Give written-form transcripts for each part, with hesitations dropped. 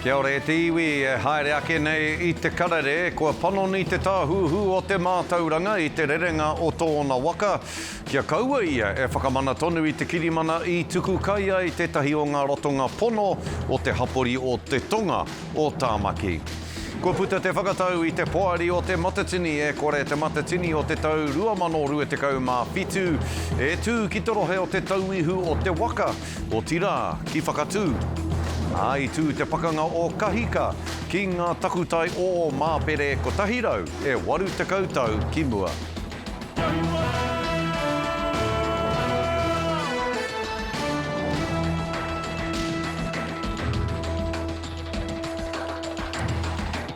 Kia ora e te iwi e haere ake nei i te karere, kua panoni te tāhuhu o te mātauranga i te rerenga o tōna waka, kia kaua ia e whakamana tonu i te kirimana i tuku kai ai tētahi o ngā ratonga pono o te hapori o te tonga o Tāmaki. Kua puta te whakatau i te Poari o Te Matatini e kore Te Matatini o te tau 2027 e tū ki te rohe o Te Tauihu o te Waka, otirā, ki Whakatū. Ā, i tū te pakanga o Kahika ki ngā takutai o Māpere 100 e 80 tau ki mua.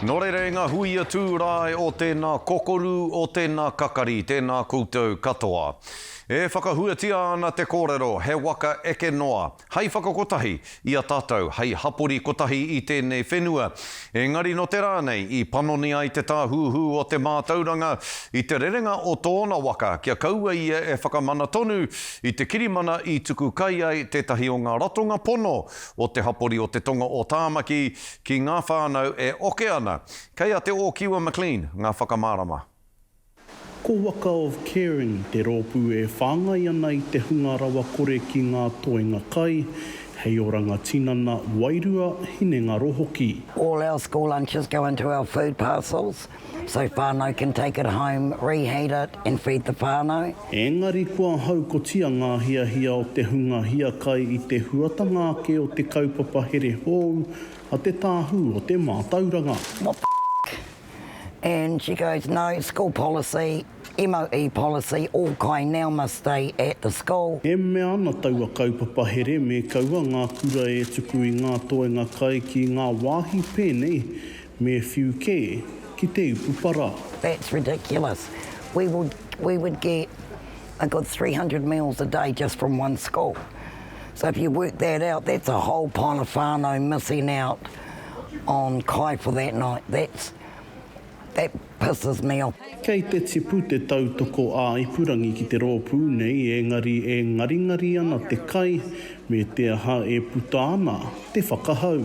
Nō reira e ngā huia tū rae o tēnā kokoru, o tēnā kakari, tēnā koutou katoa. E whakahuatia ana te kōrero he waka eke noa, hei whakakotahi i a tātou hei hapori kotahi i tēnei whenua. Engari nō te rā nei i panoni ai te tāhuhu o te mātauranga i te rerenga o tōna waka kia kaua ia e whakamana tonu i te kirimana i tuku kai ai tētahi o ngā ratonga pono o te hapori o te tonga o Tāmaki ki ngā whānau e oke ana. Kei a Te Ōkiwa McLean ngā whakamārama. Ko Waka of Caring te rōpū e whāngai ana i te hunga rawakore ki ngā toenga kai, hei oranga tinana, wairua, hinengaro hoki. All our school lunches go into our food parcels so whānau can take it home, reheat it and feed the whānau. Engari kua haukotia ngā hiahia o te hunga hiakai i te huatanga ake o te kaupapa here hou a te Tāhū o te Mātauranga. What the f? And she goes, no, school policy, MOE policy, all kai now must stay at the school. E mea ana taua kaupapa here me kaua ngā kura e tuku i ngā toenga kai ki ngā wāhi pēnei me whiu kē ki te upu para. That's ridiculous. We would, we would get a good 300 meals a day just from one school. So if you work that out, that's a whole pile of whānau missing out on kai for that night. That's, that pisses me off. Kei te tipu te tautoko ā-ipurangi ki te rōpū nei engari e ngaringari ana te kai me te aha e puta ana te whakahau.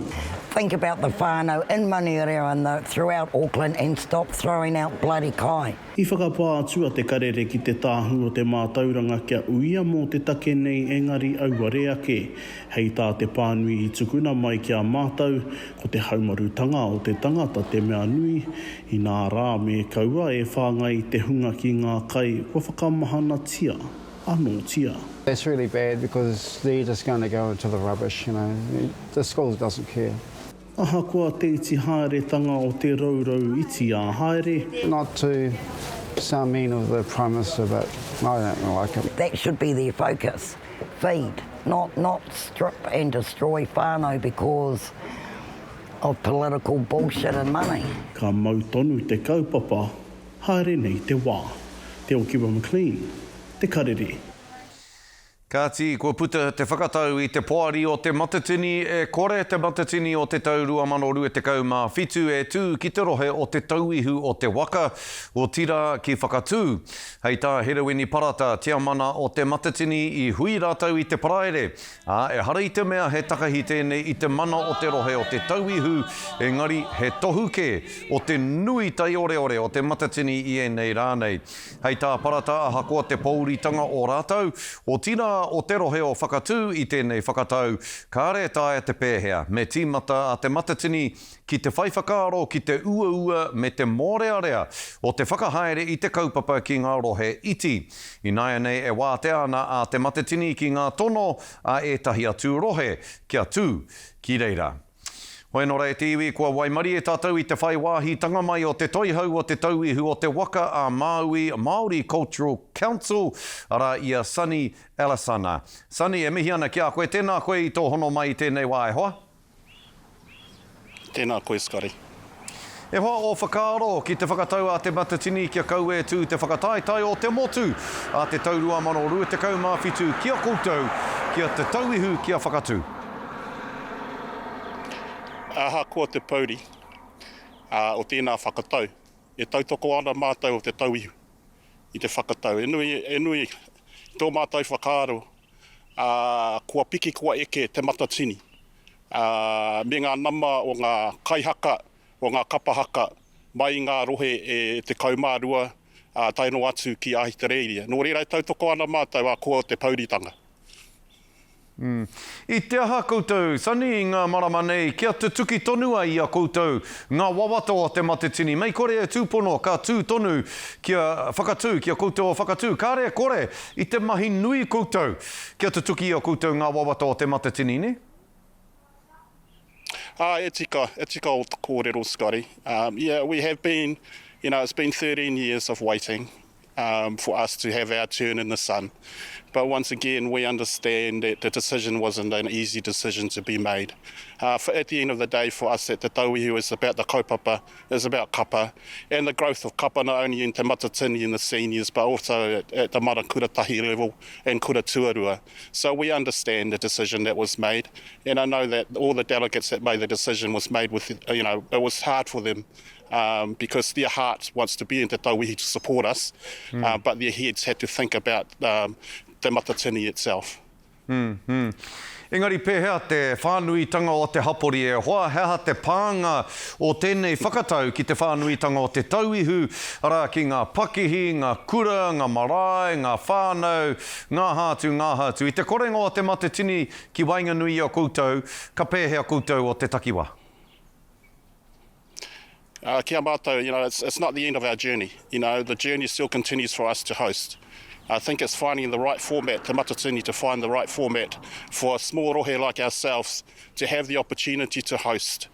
Think about the whānau in Manurewa and the throughout Auckland and stop throwing out bloody kai. I whakapā atu a Te Karere ki te Tāhū o te Mātauranga kia uia mō te take nei engari auare ake. Hei tā te pānui i tukuna mai ki a mātou, ko te haumarutanga o te tangata te mea nui, inā rā me kaua e whāngai i te hunga ki ngā kai kua whakamahanatia anōtia. That's really bad because they're just going to go into the rubbish, you know, the school doesn't care. Ahakoa te iti haeretanga o te rourou iti ā-haere. Not to sound mean of the Prime Minister but I don't like him. That should be their focus, feed, not not strip and destroy whānau because of political bullshit and money. Ka mau tonu te kaupapa, haere nei te wā. Te Okiwa McLean, Te Karere. Kāti, kua puta te whakatau i te Poari o Te Matatini e kore Te Matatini o te tau 2027 e tū ki te rohe o Te Tauihu o te Waka, otirā ki Whakatū. Hei tā Herewini Parata, tiamana o Te Matatini, i hui rātou i te Paraire, ā, ehara i te mea he takahi tēnei i te mana o te rohe o Te Tauihu, engari he tohu kē o te nui taioreore o Te Matatini i ēnei rā nei. Hei tā Parata ahakoa te pōuritanga o rātou, otirā o te rohe o Whakatū i tēnei whakatau, kāre e taea te pēhea, me tīmata a Te Matatini ki te whai whakaaro ki te uaua me te mōrearea o te whakahaere i te kaupapa ki ngā rohe iti. Ināianei e wātea ana a Te Matatini ki ngā tono a ētahi atu rohe kia tū ki reira. Hoi anō rā e te iwi, kua waimarie tātou i te whai wāhitanga mai o te toihau o Te Tauihu o te Waka a Māui, Māori Cultural Council, arā i a Sonny Alesana. Sonny, e mihi ana ki a koe, tēnā koe i tō hono mai i tēnei wā e hoa. Tēnā koe Scotty. E hoa ō whakaaro ki te whakatau a Te Matatini kia kaua e tū te whakataetae o te motu a te tau 2027 ki a koutou, ki a Te Tauihu ki a Whakatū. Ahakoa te pouri o tēnā whakatau, e tautoko ana mātou o Te Tauihu i te whakatau. E nui, e nui tō mātou whakaaro, ā, kua piki, kua eke Te Matatini. Ā, me ngā nama o ngā kaihaka, o ngā kapa haka, mai i ngā rohe e 12, ā, tae noa atu ki Ahitereiria. Nō reira e tautoko ana mātou a koa o te pouritanga. Mm. I te aha koutou, Sonny, i ngā marama nei, kia tutuki tonu ai i a koutou ngā wawata o Te Matatini? Mei kore e tūpono, ka tū tonu kia Whakatū, ki a koutou o Whakatū. Kāre e kore i te mahi nui koutou kia tutuki i a koutou ngā wawata o Te Matatini, nē? Ā, e tika, e tika ō kōrero, Scotty. Um, yeah, we have been, you know, it's been 13 years of waiting um, for us to have our turn in the sun. But once again, we understand that the decision wasn't an easy decision to be made. Uh, for, at the end of the day, for us at Te Tauihu, it's about the kaupapa, it's about kapa, and the growth of kapa not only in Te Matatini and the seniors, but also at, at the Mana Kura Tahi level and Kura Tuarua. So we understand the decision that was made, and I know that all the delegates that made the decision was made with, you know, it was hard for them um, because their heart wants to be in Te Tauihi to support us, mm. uh, but their heads had to think about um, Te Matatini itself. Mm, mm. Engari pēhea te whānuitanga o te hapori e hoa, he aha te pānga o tēnei whakatau ki te whānuitanga o te tauihu, arā ki ngā pakihi, ngā kura, ngā marae, ngā whānau, ngā aha atu, ngā aha atu. I te korenga o te Matatini ki waenganui i a koutou, ka pēhea koutou o te takiwā? Uh, ki a mātou, you know, it's, it's not the end of our journey. You know, the journey still continues for us to host. I think it's finding the right format, Te Matatini to find the right format for a small rohe like ourselves to have the opportunity to host.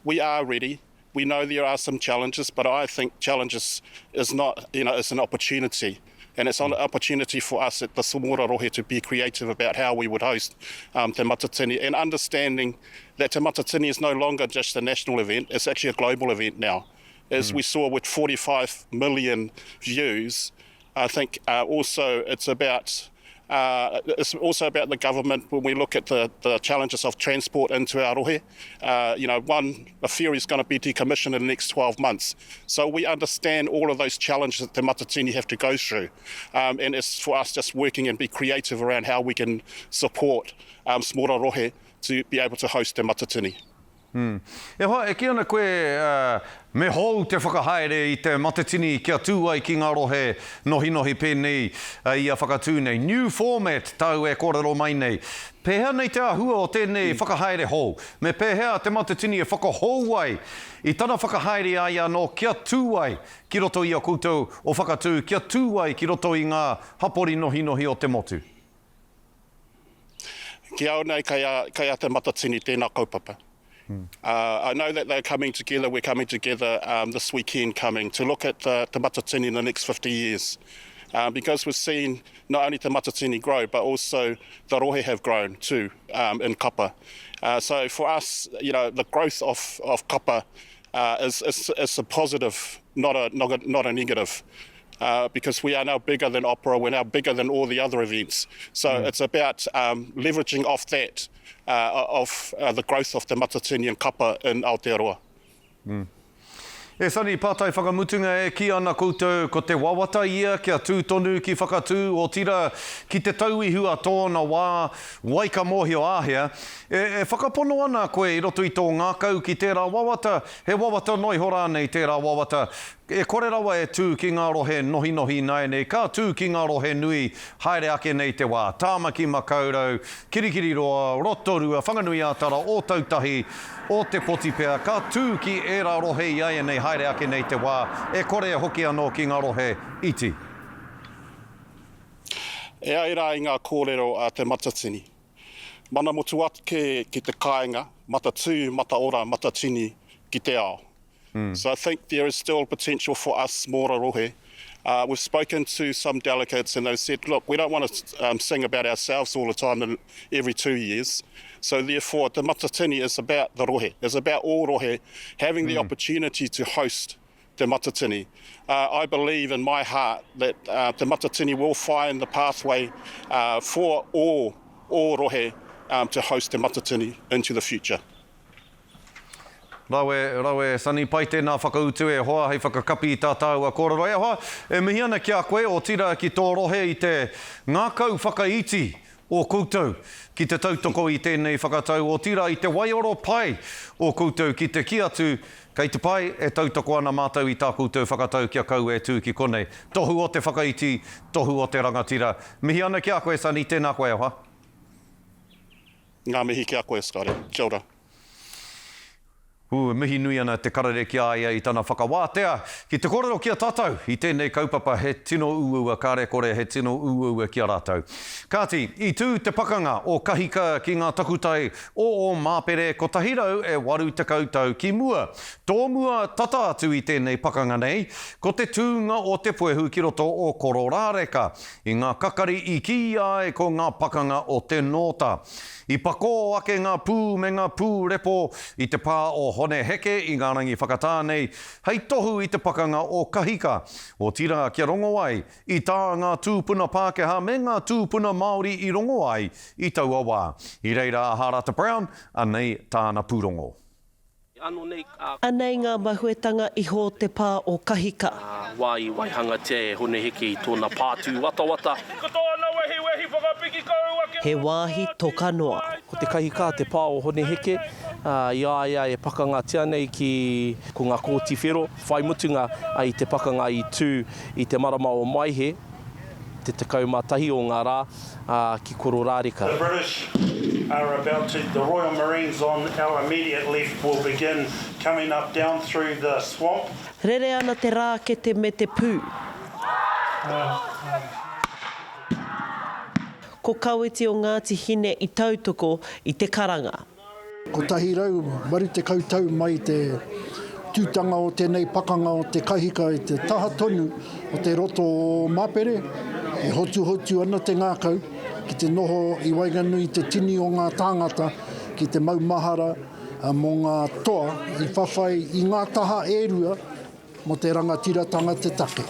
We are ready. We know there are some challenges, but I think challenges is not, you know, it's an opportunity. And it's an opportunity for us at the Samora Rohe to be creative about how we would host um, Te Matatini and understanding that Te Matatini is no longer just a national event, it's actually a global event now. As mm. we saw with 45 million views, I think uh, also it's about Uh, it's also about the government when we look at the, the challenges of transport into our rohe. Uh, you know, one, a ferry is going to be decommissioned in the next 12 months. So we understand all of those challenges that the Matatini have to go through. Um, and it's for us just working and be creative around how we can support um, smaller rohe to be able to host the Matatini. Mm. E hoa, e kī ana koe me hou te whakahaere i te Matatini kia tū ai ki ngā rohe nohinohi pēnei i a Whakatū nei. New format tāu e kōrero mai nei. Pēhea nei te āhua o tēnei whakahaere hou? Me pēhea te Matatini e whakahou ai i tana whakahaere i a ia anō kia tū ai ki roto i a koutou o Whakatū, kia tū ai ki roto i ngā hapori nohinohi o te motu? Ki au nei, kei a, kei a Te Matatini tēnā kaupapa. Mm. Uh, I know that they're coming together, we're coming together um, this weekend coming to look at the, Te Matatini in the next 50 years. Um, because we've seen not only Te Matatini grow, but also the rohe have grown too um, in kapa. Uh, so for us, you know, the growth of, of kapa uh, is, is, is a positive, not a, not a, not a negative. Uh, because we are now bigger than opera, we're now bigger than all the other events. So mm. it's about um, leveraging off that, uh, of uh, the growth of the Matatini and kapa in Aotearoa. Mm. E Sonny, pātai whakamutunga e kī ana koutou ko te wawata ia kia tū tonu ki Whakatū, otirā ki te tauihu a tōna wā, wai ka mōhio āhea. E, e whakapono ana koe i roto i tō ngākau ki tērā wawata, he wawata noa iho rānei tērā wawata, E kore rawa e tū ki ngā rohe nohinohi ināianei, ka tū ki ngā rohe nui haere ake nei te wā, Tāmaki Makaurau, Kirikiriroa, Rotorua, Whanganui-ā-Tara, Ōtautahi, Ōtepoti pea, ka tū ki ērā rohe iaianei haere ake nei te wā, e kore e hoki anō ki ngā rohe iti. E ai rā i ngā kōrero a Te Matatini. Mana motuake ki te kāinga, matatū, mataora, matatini ki te ao. Mm. So I think there is still potential for us smaller rohe. Uh, we've spoken to some delegates and they've said, look, we don't want to um, sing about ourselves all the time and every two years. So therefore, Te Matatini is about the rohe. It's about all rohe having mm. the opportunity to host Te Matatini. Uh, I believe in my heart that uh, Te Matatini will find the pathway uh, for all, all rohe um, to host Te Matatini into the future. Rawe, rawe, Sonny, pai tēnā whakautu e hoa hei whakakapi i tā tāua kōrero. E hoa, e mihi ana ki a koe, otirā ki tō rohe i te ngākau whakaiti. o koutou ki te tautoko i tēnei whakatau, otirā i te waioro pai o koutou ki te kī atu, kei te pai, e tautoko ana mātou i tā koutou whakatau kia kaua e tū ki konei. Tohu o te whakaiti, tohu o te rangatira. Mihi ana ki a koe Sonny, tēnā koe e hoa. Ngā mihi ki a koe Scotty. Kia ora. Ū, e mihi nui ana te karere ki a ia i tana whakawātea ki te kōrero ki a tātou i tēnei kaupapa he tino uaua kāre kore he tino uaua ki a rātou. Kāti, i tū te pakanga o Kahika ki ngā takutai o Ōmāpere 180 tau ki mua. Tōmua tata atu i tēnei pakanga nei, ko te tūnga o te puehu ki roto o Kororāreka i ngā kakari i kīia ai ko ngā pakanga o te nōta. I pakō ake ngā pū me ngā pū repo i te pā o Hone Heke i ngā rangi whakatā nei hei tohu i te pakanga o Kahika, otirā kia rongo ai i tā ngā tūpuna Pākehā me ngā tūpuna Māori i rongo ai i taua wā. I reira a Hārata Brown, anei tāna pūrongo. Anei ngā mahuetanga iho o te pā o Kahika. Wā i waihangatia e Hone Heke i tōna pā tūwatawata. He wāhi toka noa. Ko te Kahika te pā o Hone Heke, i a ia e pakangatia nei ki ko ngā kōti whero, whai mutunga i te pakanga i tū i te marama o Maehe, te 11 o ngā rā, ā, ki Kororāreka. The British are about to, the Royal Marines on our immediate left will begin coming up down through the swamp. Rere ana te rākete me te pū. Ko Kawiti o Ngāti Hine i tautoko i te karanga. 180 tau mai te tūtanga o tēnei pakanga o te kahika i te taha tonu o te roto o Mapere, e hotuhotu ana te ngākau ki te noho i waenganui i te tini o ngā tāngata ki te maumahara mō ngā toa i whawhai i ngā taha e rua Mo te rangatiratanga te take.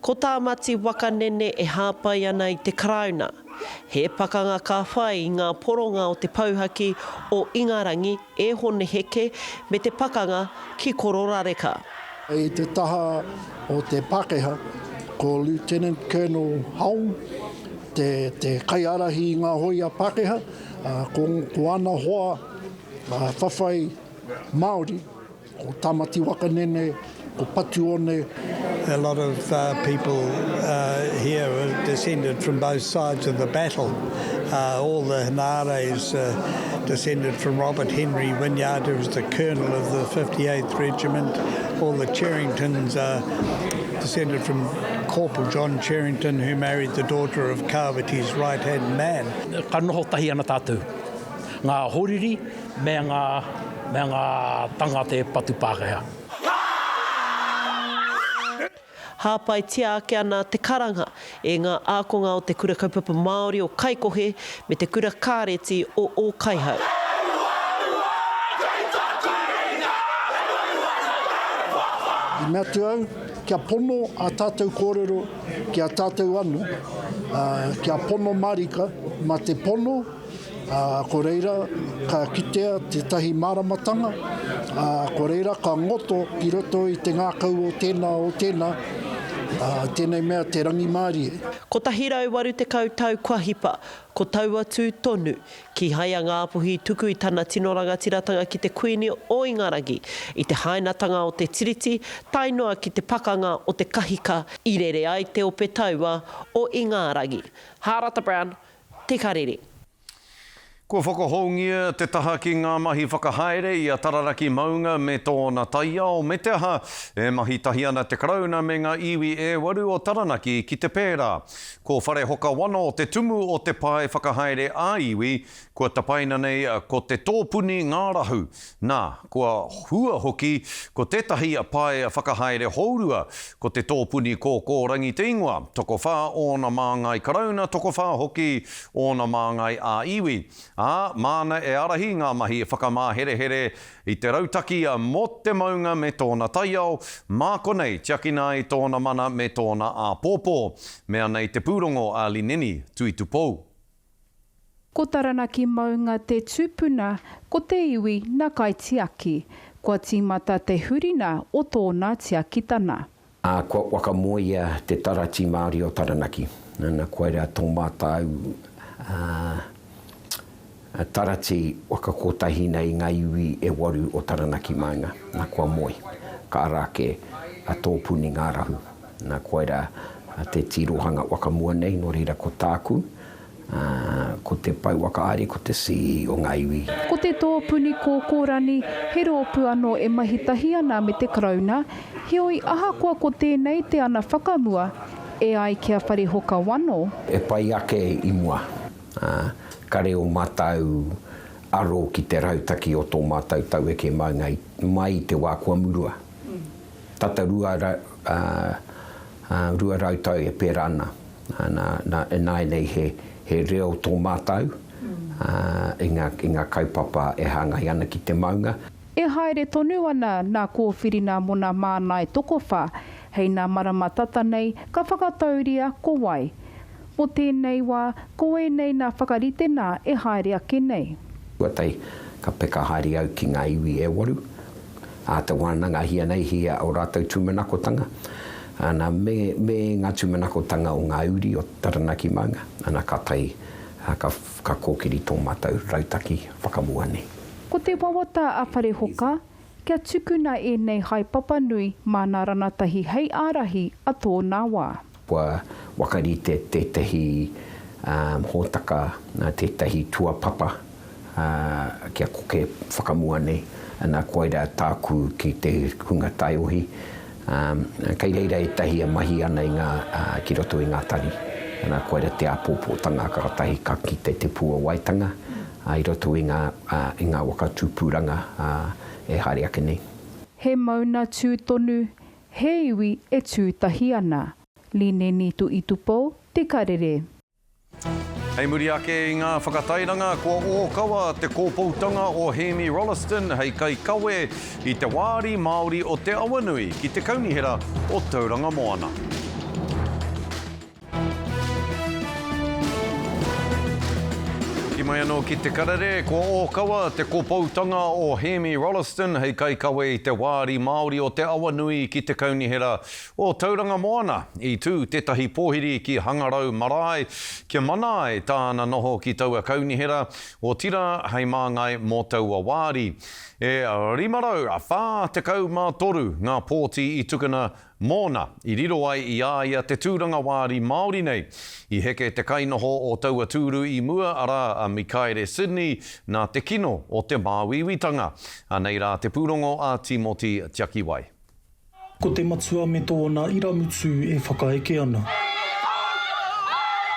Ko Tāmati Waka Nene e hāpai ana i te Karauna. He pakanga ka whai i ngā poronga o te pouhaki o Ingarangi e Hone Heke me te pakanga ki Kororareka. I te taha o te Pakeha, ko Lieutenant Colonel Holm te te kaiārahi i ngā hōia Pakeha, ko ko ana hoa whawhai Māori, ko Tamati Wakanene, ko Patuone. A lot of people here are descended from both sides of the battle. All the Henares descended from Robert Henry Wynyard, who was the colonel of the 58th Regiment. All the Cherringtons are descended from Corporal John Cherrington, who married the daughter of Kawiti's right-hand man. Ka noho tahi ana tātou. Ngā horiri me ngā, me ngā tangata e patu Pākehā. Hāpaitia ake ana te karanga e ngā ākonga o Te Kura Kaupapa Māori o Kaikohe me Te Kura Kāreti o Ōkaihau. I mea atu au, kia pono ā tātou kōrero ki a tātou anō, ā, kia pono mārika, mā te pono, Ā, ko reira ka kitea tētahi māramatanga, ā, ko reira ka ngoto ki roto i te ngākau o tēnā, o tēnā, ā, tēnei mea te rangimārie. 180 tau kua hipa, ko taua tū tonu. Kīhai a Ngāpuhi i tuku i tana tino rangatiratanga ki te Kuini o Ingarangi i te hainatanga o te Tiriti tae noa ki te pakanga o te Kahika i rere ai te ope taua o Ingārangi. Hārata Brown, Te Karere. Kua whakahoungia te taha ki ngā mahi whakahaere i a Tararaki maunga me tōna taiao, me te aha, e mahi tahi ana te Karauna me ngā iwi e waru o Taranaki ki te pērā. Ko Wharehoka Wano te tumu o te pae whakahaere ā-iwi, kua tapaina nei ko Te Tōpuni Ngārahu. Nā, kua hua hoki ko tētahi pae whakahaere hourua, ko Te Tōpuni Kōkōrangi te ingoa, tokowhā ōna māngai Karauna, tokowhā hoki ōna māngai ā-iwi, ā, māna e ārahi ngā mahi whakamāherehere i te rautaki mō te maunga me tōna taiao, mā konei tiakina ai tōna mana me tōna āpōpō. Mea nei te pūrongo a Lineni Tuitupou. Ko Taranaki maunga te tupuna, ko te iwi na Kaitiaki. Kua tīmata te hurina o tōna tiakitana. Ā, kua whakamoea te Tarati Māori o Taranaki. Nana, koirā tō mātou tarati waka kotahi nei i ngā iwi e waru o Taranaki Maunga, nā kua moe, ka ara ake a Tōpuni Ngārahu. Nā, koirā te tirohanga whakamua nei, nō reira ko tāku, ko te pou whakahaere, ko te CE o ngā iwi. Ko te Tōpuni Kōkōrani, he rōpū anō e mahi tahi ana me te Karauna, heoi ahakoa ko tēnei te ana whakamua, e ai ki a Wharehoka Wano. E pai ake i mua, ā, kare o mātou aro ki te rautaki o tō mātou taueke maunga mai i te wā kua murua. Tata 200 tau e pērā ana. Nā, nā, ināianei he, he reo tō mātou, ā, i ngā, i ngā kaupapa e hāngai ana ki te maunga. E haere tonu ana nā kōwhirinā mō nā mānai tokowha, hei nā marama tata nei ka whakatauria ko wai. Mō tēnei wā, ko ēnei nā whakaritenā e haere ake nei. Tuatahi, ka peka haere au ki ngā iwi e waru, āta wānangahia nei hia ō rātou tūmanakotanga, ana, me, me ngā tūmanakotanga o ngā uri o Taranaki maunga, ana, ka tae, ka, ka kōkiri tō mātou rautaki whakamua nei. Ko te wawata a Wharehoka, kia tukuna ēnei haepapa nui mā nā ranatahi hei ārahi a tōnā wā. Kua whakarite tētahi hōtaka, tētahi tuapapa kia koke whakamua nei, ana koira tāku ki te hunga taiohi. Kei reira ētahi e mahi ana i ngā, ki roto i ngā tari. Ana koira te āpōpōtanga kātahi ka kite te puawaitanga i roto i ngā, i ngā waka tupuranga e haere ake nei. He mauna tū tonu, he iwi e tū tahi ana. Lineni Tuitupou, Te Karere. Hei muri ake i ngā whakatairanga, kua ōkawa te kōpoutanga o Hēmi Rolleston hei kaikawe i te wāri Māori o Te Awanui ki te Kaunihera o Tauranga Moana. Hoki mai anō ki Te Karere, kua ōkawa te kōpoutanga o Hēmi Rolleston hei kaikawe i te wāri Māori o Te Awanui ki te Kaunihera o Tauranga Moana, i tū tētahi pōhiri ki Hangarau Marae kia mana ai tāna noho ki taua kaunihera, otirā hei māngai mō taua wāri. E 543 ngā pōti i tukuna mōna, i riro ai i a ia te tūranga wāri Māori nei. I heke te kainoho o taua tūru i mua, arā, a Mikaere Sydney, nā te kino o te māuiuitanga. Anei rā te pūrongo a Tīmoti Tiakiwai. Ko te matua me tōna iramutu e whakaeke ana.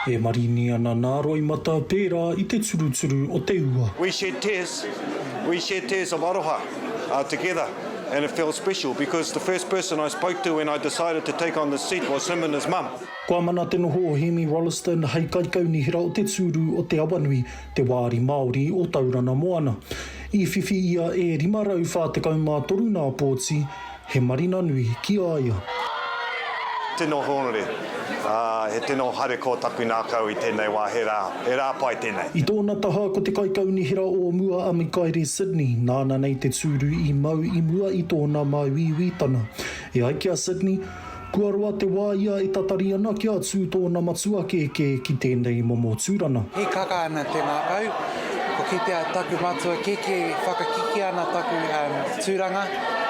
E marini ana nā roimata pērā i te turuturu o te ua. We shed tears, we shed tears of aroha together and it felt special because the first person I spoke to when I decided to take on this seat was him and his mum. Kua mana te noho o Hemi Rolleston hei kaikaunihera o te tūru o Te Awanui, te wāri Māori o Tauranga Moana. I whiwhi ia e 543 nā pōti, he marina nui ki a ia. Tino hōnore, ā, he tino harikoa taku ngākau i tēnei wā, he rā, he rā pai tēnei. I tōna taha ko te kaikaunihera o mua a Mikaere Sydney, nāna nei te tūru i mau i mua i tōna māuiuitanga. E ai ki a Sydney, Kua roa te wā ia e tatari ana kia tū tōna matua kēkē ki tēnei momo tūrana. Hīkaka ana te ngākau, kua kitea taku matua kēkē whakakīkī ana taku tūranga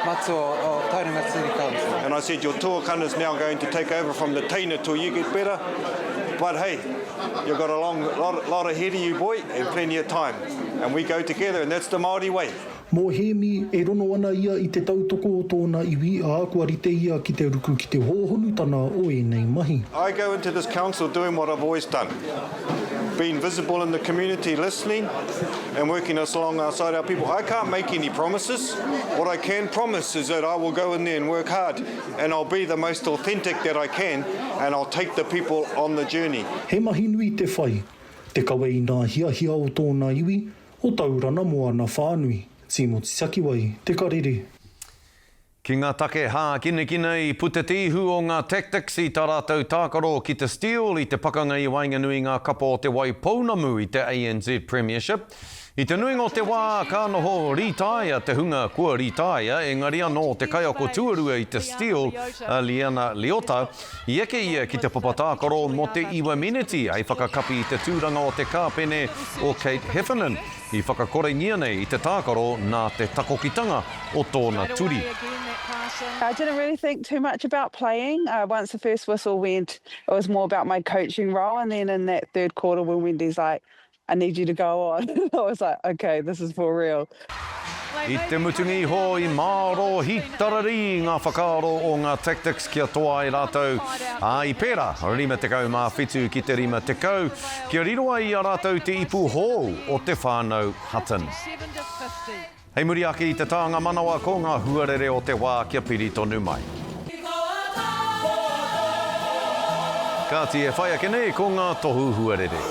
matua o Tauranga City Council. And I said your tuakana is now going to take over from the teina till you get better, but hey, you've got a long lot, lot ahead of you boy and plenty of time and we go together and that's the Māori way. Mō Hēmi, e rono ana ia i te tautoko o tōna iwi, ā, kua rite ia ki te ruku ki te hōhonutanga o ēnei mahi. I go into this council doing what I've always done, being visible in the community, listening and working alongside our people. I can't make any promises. What I can promise is that I will go in there and work hard and I'll be the most authentic that I can and I'll take the people on the journey. He mahi nui te whai, te kawe i ngā hiahia o tōna iwi, O Taurana Moana whānui, Tīmoti Takiwai, Te Karere. Ki ngā take hākinakina i puta te ihu o ngā Tactix i tā rātou tākaro ki te Steel i te pakanga i waenganui i ngā kapa o Te Waipounamu i te ANZ Premiership. I te nuinga o te wā ka noho rītaia te hunga kua rītaia, engari anō te kaiako tuarua i te Steel, a Liana Leota, i eke ia ki te papa tākaro mō te iwa meneti hei whakakapi i te tūranga o te kāpene o Kate Heffernan, i whakakorengia nei i te tākaro nā te takokitanga o tōna turi. I didn't really think too much about playing. Once the first whistle went, it was more about my coaching role and then in that third quarter when Wendy's like, I need you to go on. I was like, okay, this is for real. I te mutunga iho, i mārō hītararī ngā whakaaro o ngā Tactix kia toa ai rātou, ā, i pērā, 57 ki te 50, kia riro ai i a rātou te ipu hou o te whānau Hutton. Hei muri ake i te tānga manawa ko ngā huarere o te wā kia piri tonu mai. Kāti e whai ake nei ko ngā tohu huarere.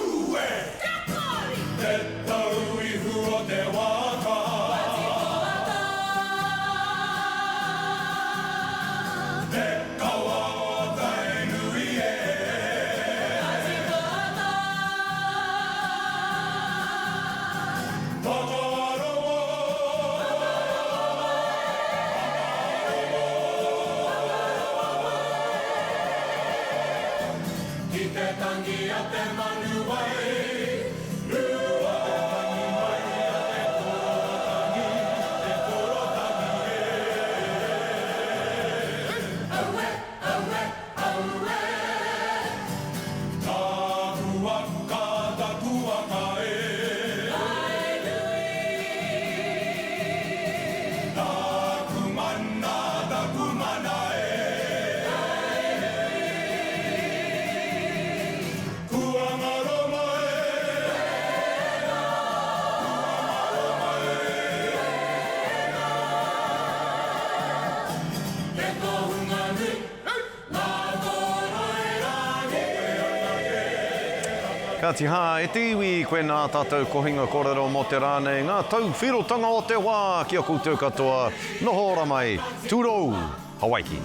Kāti hā, e te iwi, koinā tātou kohinga kōrero mō te rā nei, ngā tauwhirotanga o te wā ki a koutou katoa, noho ora mai, tūrou, Hawaiki.